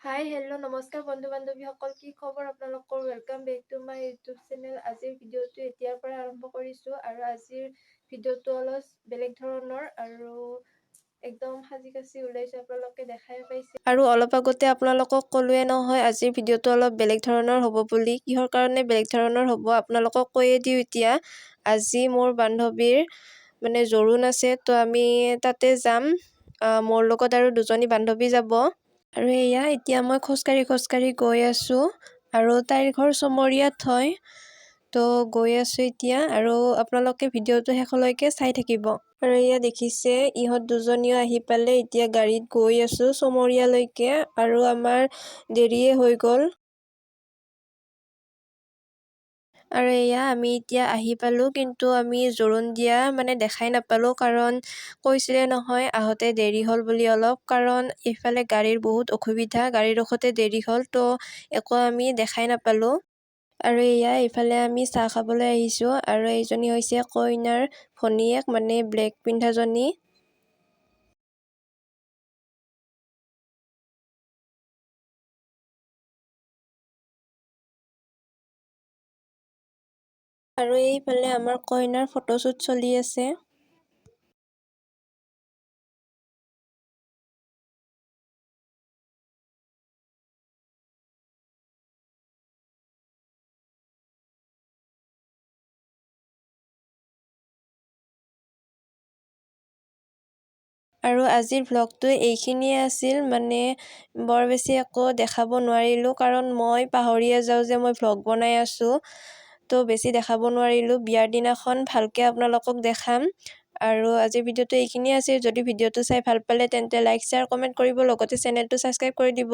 হাই, hello', নমস্কাৰ বন্ধু বান্ধৱীসকল, কি খবৰ আপোনালোকৰ? Welcome back to my YouTube channel. আজিৰ ভিডিঅ'টো এতিয়াৰ পৰা আৰম্ভ কৰিছোঁ আৰু আজিৰ ভিডিঅ'টো অলপ বেলেগ ধৰণৰ আৰু একদম সাজি কাচি ওলাইছোঁ, আপোনালোকে দেখাই পাইছে। আৰু অলপ আগতে আপোনালোকক ক'লোৱে নহয়, আজিৰ ভিডিঅ'টো অলপ বেলেগ ধৰণৰ হ'ব বুলি। কিহৰ কাৰণে বেলেগ ধৰণৰ হ'ব, আপোনালোকক কৈয়ে দিওঁ এতিয়া। আজি মোৰ বান্ধৱীৰ মানে জোৰোণ আছে, তো আমি তাতে যাম। মোৰ লগত আৰু দুজনী বান্ধৱী যাব। আৰু এয়া এতিয়া মই খোজকাঢ়ি খোজকাঢ়ি গৈ আছোঁ আৰু তাইৰ ঘৰ চমৰীয়াত হয়, তো গৈ আছোঁ এতিয়া আৰু আপোনালোকে ভিডিঅ'টো শেষলৈকে চাই থাকিব। আৰু এয়া দেখিছে, ইহঁত দুজনীও আহি পালে। এতিয়া গাড়ীত গৈ আছোঁ চমৰীয়ালৈকে আৰু আমাৰ দেৰিয়ে হৈ গ'ল। আৰু এয়া আমি এতিয়া আহি পালোঁ, কিন্তু আমি জোৰোণ দিয়া মানে দেখাই নাপালোঁ, কাৰণ কৈছিলে নহয় আহোঁতে দেৰি হ'ল বুলি অলপ, কাৰণ এইফালে গাড়ীৰ বহুত অসুবিধা, গাড়ী ৰখোঁতে দেৰি হ'ল, তো একো আমি দেখাই নাপালোঁ। আৰু এয়া এইফালে আমি চাহ খাবলৈ আহিছোঁ আৰু এইজনী হৈছে কইনাৰ ভনীয়েক, মানে ব্লেক পিন্ধাজনী। আৰু এইফালে আমাৰ কইনাৰ ফটোশ্বুট চলি আছে। আৰু আজিৰ ভ্লগটো এইখিনিয়ে আছিল, মানে বৰ বেছি একো দেখাব নোৱাৰিলোঁ, কাৰণ মই পাহৰিয়ে যাওঁ যে মই ভ্লগ বনাই আছোঁ, তো বেছি দেখাব নোৱাৰিলোঁ। বিয়াৰ দিনাখন ভালকৈ আপোনালোকক দেখাম। আৰু আজিৰ ভিডিঅ'টো এইখিনিয়ে আছিল। যদি ভিডিঅ'টো চাই ভাল পালে তেন্তে লাইক, শ্বেয়াৰ, কমেণ্ট কৰিব, লগতে চেনেলটো ছাবস্ক্ৰাইব কৰি দিব।